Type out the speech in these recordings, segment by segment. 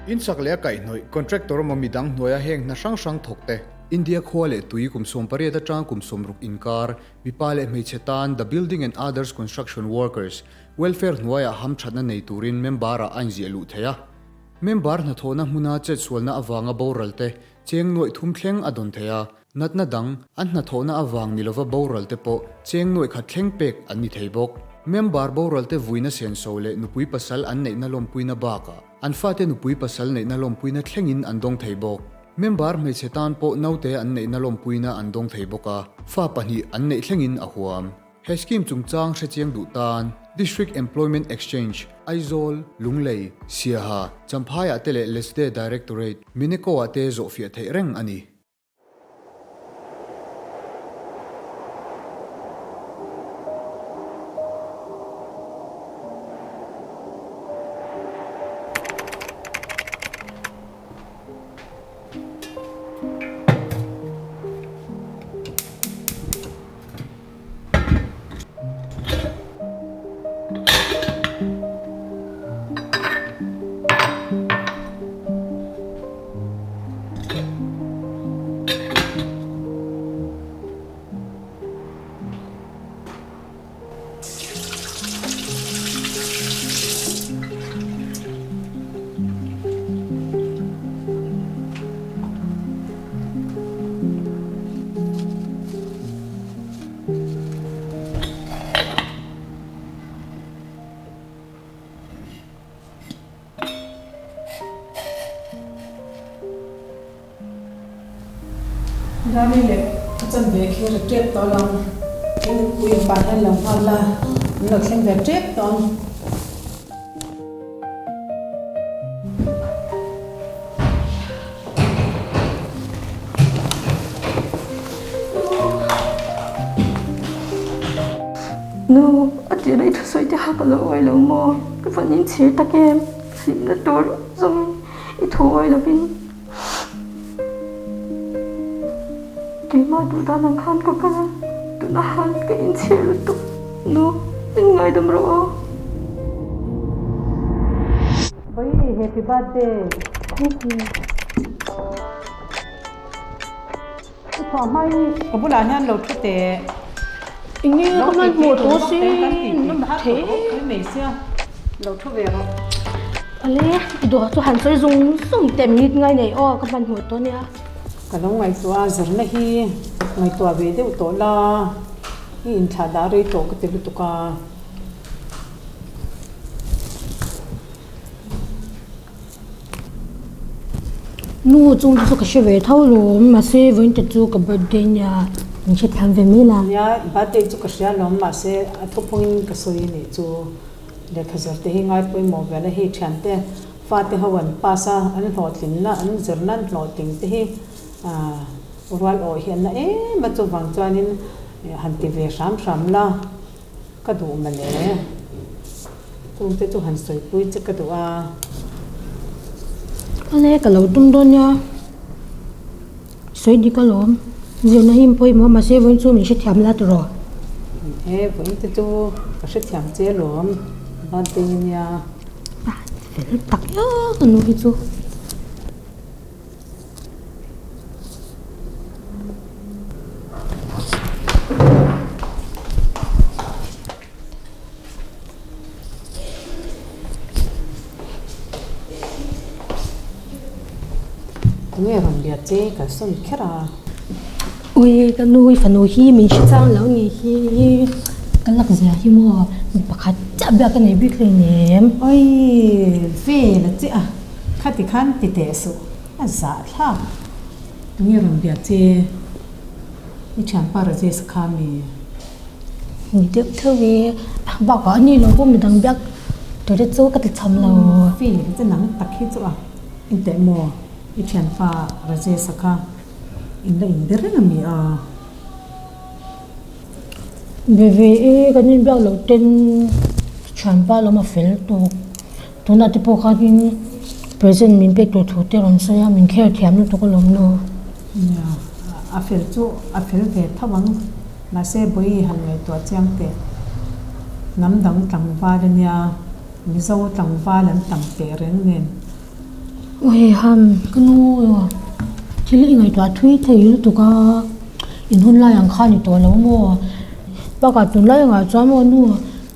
In sak leh a kaihhnawih, contractor emaw midang hnuaia heng hna hrang hrang thawk te. India khua leh tui kum 18 atang kum 60 inkar, mipa leh hmeichhe tan The Building and Others Construction Workers Welfare hnuaiah hamthatna nei turin member-ah a inziah luh theih a. Member hnathawhna hmuna chetsualna avanga boral te cheng nuaih thum thleng a dawn thei a, natna dang, an hnathawhna avang ni lova boral te pawh cheng nuaih khat thleng pek an ni thei bawk. Member boral te vuina senso leh nupui pasal an neihna lawmpuina bakah an fate nupui pasal neihna lawmpuina thlengin an dawng thei bawk. Member hmeichhe tan pawh naute an neihna lawmpuina an dawng thei bawk a, fa pahnih an neih thlengin a huam. He scheme chungchang hrechiang duh tan District Employment Exchange, Aizawl, Lunglei, Siaha, Champhaiah te leh Lesde Directorate, Mineko-ah te zawhfiah theih reng a ni. Rami leh a chanve khi ri tep tawh lo ang. Tin, ui pa hian lo nghal la, an lo thleng ve tep tawh ang. Nu, a tir i thusawi te kha ka lo awih lo maw? Ka van inchhir tak em? Hlimna tur zawngin i thu awih lovin keimah duh dan ang khan ka kal a, tunah han ka inchhir lutuk. Nu, min ngaidam rawh aw. Bawihi, happy birthday! Thank you. I thawh hma hi ka bulah hian lo thu teh. Enge ka hman hmuh tawh se na mak thei. Lo thu ve rawh. Ale i dawh chu han sawi zung zung teh minute ngai nei aw ka hman hmuh tawh nia. Ka lo ngaihtuah a zirna hi ngaihtuah ve deuh tawh la i inthlah dah rei tawh ka ti lutuk a. Nu chung te chu ka hre ve tho lawm mahse vawiin te chu ka birthday nia min hrethiam ve mai la. Nia birthday chu ka hria lawm mahse a thuphungin ka sawi a nih chu lehkha zir te hi ngai pawimawh ve la hei thiante fate ho an pass a an hlawhtlinna an zirna an hlawhtling te hi ah rual awh hi an la em a chuvang chuanin han ti ve hram hram la ka duh mawle. Chungte chu han sawipui che ka duh a. Awle ka lo tum dawn nia. Sawi dik alawm. Zirna hi pawimawh mahse vawiin chu min hrethiam la tiraw? He vawiin te chu ka hrethiam che alawm. Birthday ania. Fel tak eo ka nu hi chu. Tunge rawn bia che ka sawn kher a. Ui ka nu i fanu hi min hre chang lo ni hi ka lak zia hi maw mi pakhat chiah biak ka nei bik hleinem. Ui vel a che a khati khan ti teh suh a zah thlak. Tunge rawn bia che i thianpa Rajesh kha mi. Ni deuh theuh i, bakah a ni lo pawh midang biak tur te chu ka ti cham lo. Fee hi chu nang tak hi chu a inteh maw? I thianpa Rajesh-a kha in la inbe reng a mi a? Be ve e, kan inbiak loh ten thianpa lawm a fel tawk. Tunah te pawh khanin present min pek tur thu te rawn sawi a, min kher thiam lutuk alawm nu. Nia, a fel chu a fel ve tho ang. Mahse Bawihi han ngaihtuah chiang teh. Hnam dang tlangval a nia, Mizo tlangval an tam teh reng nen. Awiham, ka nu thil i ngaihtuah thui thei lutuk a, in hun lai ang kha a ni tawh lo maw? Bakah tunlai angah chuan maw nu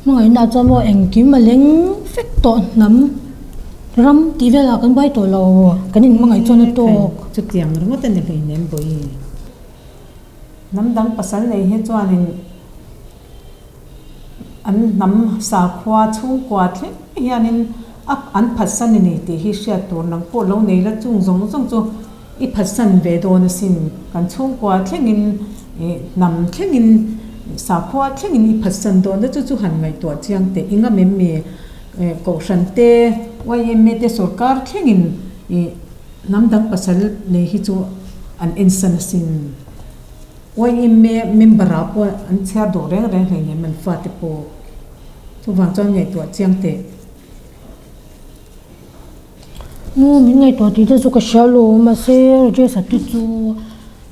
hmangaihna ah chuan maw engkim a leng vek tawh hnam ram tih velah kan buai tawh lo, kan in hmangaih chuan a tawk. Chutiang ringawt a ni hleinem Bawihi. Hnam dang pasal nei hi chuanin An hnam sakhua chhungkua thleng hianin a an phatsan a ni tih hi hriat tur nang pawh lo nei la chung zawng zawng chu i phatsan ve dawn asin. Kan chhungkua thlengin ih hnam thlengin sakhua thlengin i phatsan dawn a chu chu han ngaihtuah chiang teh i ngam em mi Kohhran te yma te sorkar thlengin ih hnam dang pasal nei hi chu an ensan asin. Yma member ah pawh an chhiar duh reng reng hleinem an fate pawh. Chuvang chuan ngaihtuah chiang teh. Nu min ngaihtuah tih te chu ka hria lo mahse Rajesh a te chu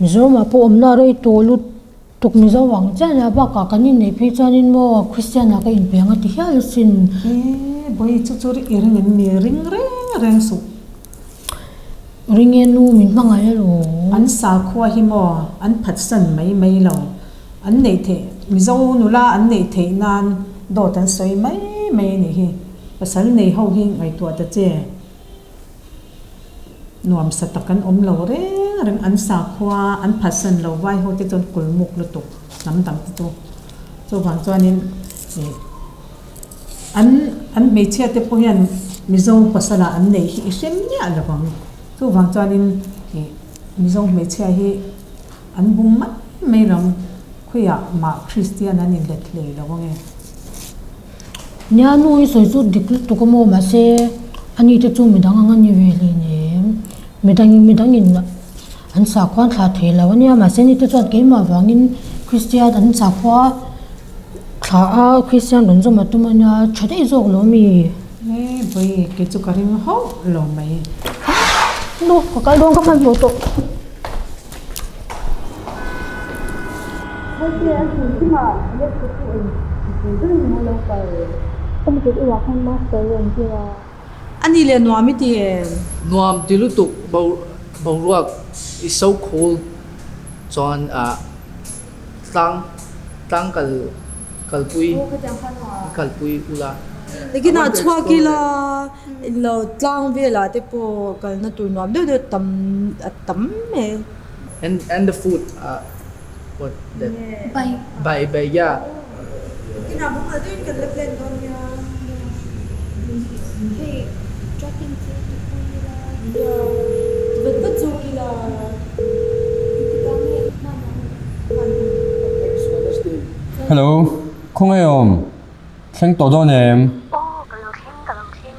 Mizoram ah pawh awmna rei tawh lutuk Mizo ang chiah nia bakah kan inneih phei chuanin maw Christian ah ka inpiang a ti hial asin. Ee bawi chu chu i ring em mi ring reng reng suh. Ringe nu min hmangaih alawm. An sakhua hi maw an phatsan mai mai lo. An neih theih Mizo nula an neih theih nan dawt an sawi mai mai a nih hi. Pasal nei ho hi ngaihtuah ta che. Nuamsa tak an awm lo reng reng an sakhua an phatsan lo vai ho te chuan kulmuk lutuk hnam dang te chu. Chuvang chuanin ih. An an hmeichhia te pawh hian Mizo pasala an neih hi i hre miah lo vang. Chuvang chuanin ih Mizo hmeichhia hi an bum mai mai lo ang. Khawiah mah Kristian an inlet hlei lo ang e. Nia nu i sawi chu dik lutuk a maw mahse ani te chu midang ang a ni ve hleinem. Midang midangin an sakhua an thlah thei lo a nia mahse ani te chuan keimah vangin Kristian an sakhua Thla a Kristian rawn zawm a tum a nia, tha daih zawk lo mi? He bawi kei chu ka ring hauh lo mai. Nu, ka kal dawn ka hman hmuh tawh. Heite a hmun chungah lehkha chu eng ti berin maw lo kal? Ka hmu ṭet erawh khan master rawn zir a. A ni leh nuam i ti em? Nuam ti lutuk boruak i so cool chuan ah Tlang tlang kal kalpui kalpui ula. Nakinah chhuak ila lo tlang velah te pawh kalna tur nuam deuh deuh tam a tam mai. And and the food ah what that bai bai bai yeah. Nakinah bawk deuhin kan la plan dawn nia. Hei trekking chu tipui ila. Yeah vat vat zawk ila. Hello, khawngaih awm? Thleng tawh dawn em? Aw, ka lo thleng, ka lo thleng.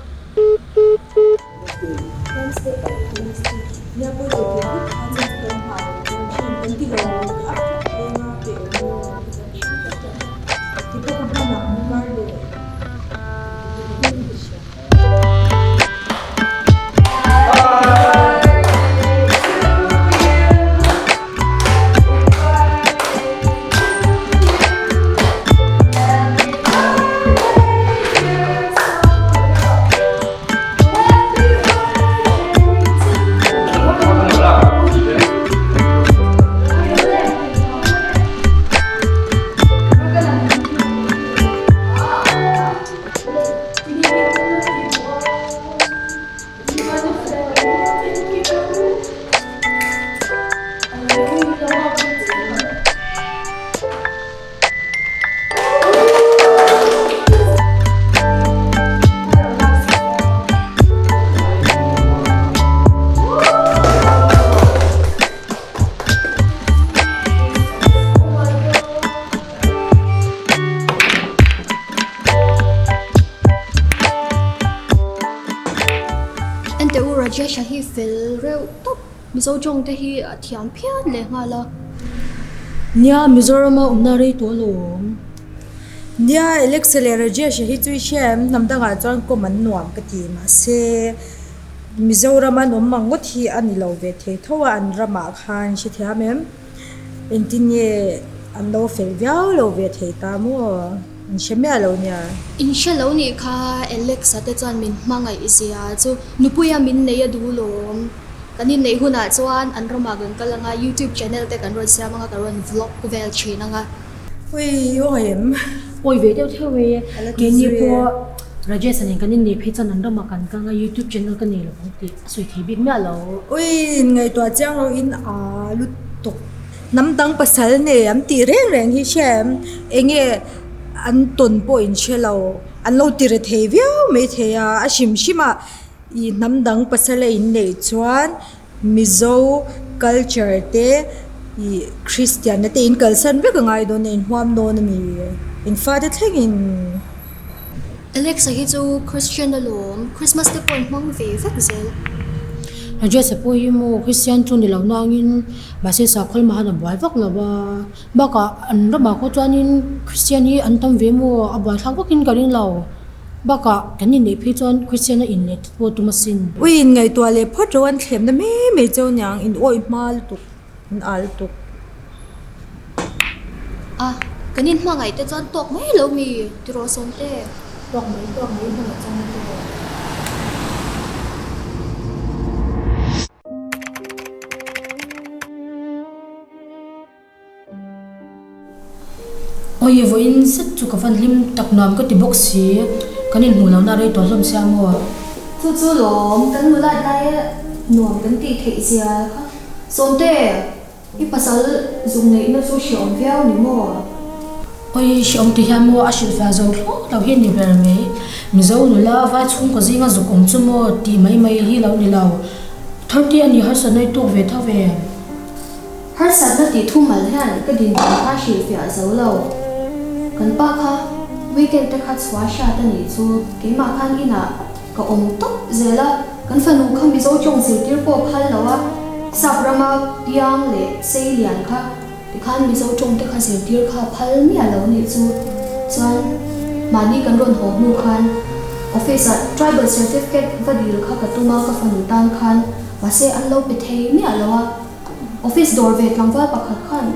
Enteh u Rajesh-a hi fel reuh tawp, Mizo tawng te hi a thiam phian leh nghal a. Nia, Mizorama awmna rei tawh alawm. Nia, Alexa leh Rajesh-a hi chu i hria em? Hnam dangah chuan kawm an nuam ka ti, mahse Mizorama an awm ang ngawt hi a ni lo ve thei tho a, an ramah khan hrethiam em? Engtin nge an lo fel viau lo ve thei ta maw? In hre miah lo nia. In hre lo nih kha Alex-a te chuan min hmangaih zia chu nupuia min nei a duh lawm. Kan inneih hunah chuan an ramah kan kal anga YouTube channel te kan rawn siam anga ka rawn vlog vel thin anga. Ui i awi em? Awi ve deuh theuh e. Keini pawh Rajesh-a nen kan inneih phei chuan an ramah kan kal anga YouTube channel ka nei lo ang tih a sawi thei bik miah lo. Ui inngaihtuah chiang lo in aa lutuk. Hnam dang pasal nei an tih reng reng hi hria em? Enge an tawn pawh in hre lo. An lo ti re thei viau mai thei a, a hrim hrim ah ih hnam dang pasal a in neih chuan Mizo culture te ih Christian na te in kalsan vek a ngai dawn a in huam dawn a ni. In fate thleng in. Alexa hi chu Christian alawm, Christmas te pawh an hmang ve vek zel. Rajesh-a pawh hi maw Christian chu ni lo nangin mahse sakhaw lamah han a buai vak lo a, bakah an ramah pawh chuanin Christian hi an tam ve maw a buaithlak vakin ka ring lo, bakah kan inneih phei chuan Christian a inleh te pawh tum asin. Ui inngaihtuah leh phawt ro an thlemna mai mai cheu niang in awih hma lutuk. An al tuk. A, kan in hmangaih te chuan tawk mai lo mi tiraw Sawmte? Tawk mai, tawk mai hmangaih chuan a tawk. Awi vawiin zet chu ka van hlim tak nuam ka ti bawk si, kan inhmuh lohna a rei tawh hlawm sia maw? Chu chu lawm, kan nulat laia nuam kan tih theih zia kha. Sawmte, i pasal zuk neihna chu hreawm viau ni maw? Awi hreawm ti hian maw a hrilhfiah zo thlawt lo hi a ni ber mai. Mizo nula vai chhungkaw zinga zuk awm chu maw tih mai mai hi lo ni lo. Thirty a ni harsatna i tuk ve tho ve. Harsatna tih thumal hian ka dinhmun kha hrilhfiah zo lo. Kan pa kha weekend te kha chhuah hriat a nih chu keimah khan inah ka awm tawp zel a, kan fanu kha Mizo tawng zirtir pawh phal lo a, sap rama piang leh sei lian kha tikhan Mizo tawng te kha zirtir kha phal miah lo nih chu. Chuan mahni kan rawn haw hnu khan office ah tribal certificate va dil kha ka tum a ka fanu tan khan mahse an lo pe thei miah lo a. Office dawr ve tlangval pakhat khan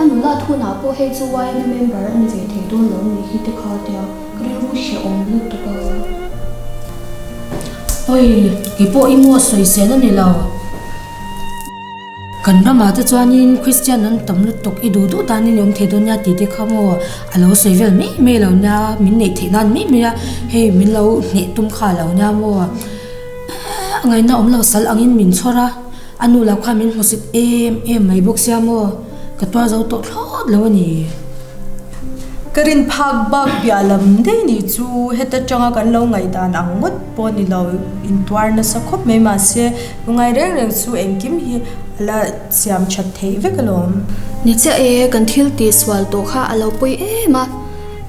a nula thunah pawh hei chu yma member a ni ve thei dawn lo nih hi te kha tia ka rilru hrehawm lutuk a. Oi, kei pawh i maw sawisel a ni lo. Kan ramah te chuanin Christian an tam lutuk i duh duh danin i awm thei dawn nia tih te kha maw a lo sawi vel mai mai lo nia, min neih theih nan mai mai a, hei min lo hneh tum kha a lo nia maw. A ngaihna awm lo sal angin min chhawr a. A nu lo khan min hmusit em em mai bawk sia maw, ka tuar zo tawh thlawt lo a ni. Ka rin phak bak piah lam daih nih chu heta tanga kan lo ngaihdan ang ngawt pawh ni lo, intuar nasa khawp mai mahse lungai reng reng chu engkim hi a la siam that theih vek alawm. Ni chiah e, kan thil tih sual tawh kha a lo pawi em a.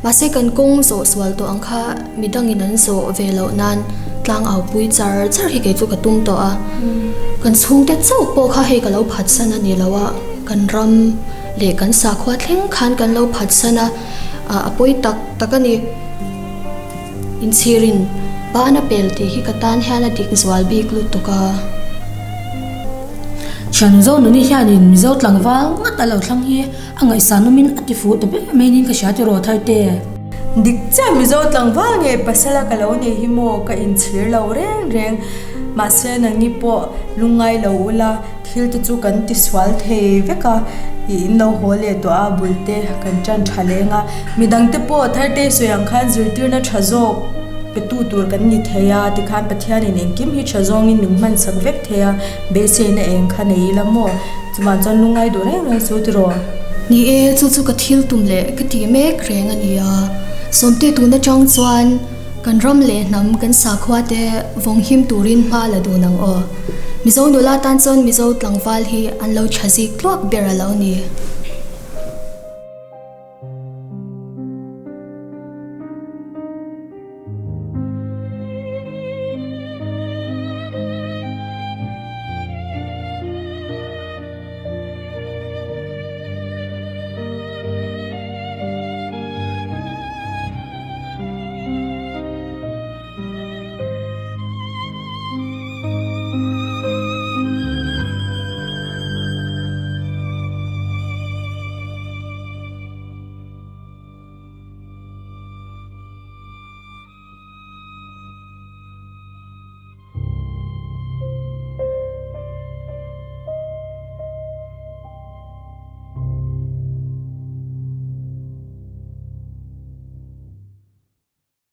Mahse kan kawng zawh sual tawh ang kha midangin an zawh ve loh nan tlang au pui char char hi kei chu ka tum tawh a. Kan chhungte chauh pawh kha hei ka lo phatsan a ni lo a, kan ram leh kan sakhua thleng khan kan lo phatsan a, a pawi tak tak a ni. Inchhirin ban a pel tih hi ka tan hian a dik zual bik lutuk a. Thian Mizo nuni hianin Mizo tlangval ngat a lo thlang hi A ngaihsan awmin a ti fuh ta ber mai niin ka hria tiraw Tharte. Dik chiah Mizo tlangval nge pasala ka lo nei hi maw ka inchhir lo reng reng. Mahse nangni pawh lungngai lo ula thil te chu kan ti sual thei vek a, i in lo haw leh tawh a bul te kan tan tha leng a. Midang te pawh Tharte sawi ang khan zirtirna tha zawk pe tu tur kan ni thei a, tikhan Pathianin engkim hi tha zawngin min hmansak vek thei a. Beiseina eng kha nei ila maw? Chuvang chuan lungngai duh reng reng chu tiraw? Ni e, chu chu ka thil tum leh ka tih mek reng a ni a. Sawmte tun atang chuan kan ram leh hnam kan sakhua te vawng him turin hma la dun ang aw. Mizo nula tan chuan Mizo tlangval hi an lo tha zik tluak ber a lo ni.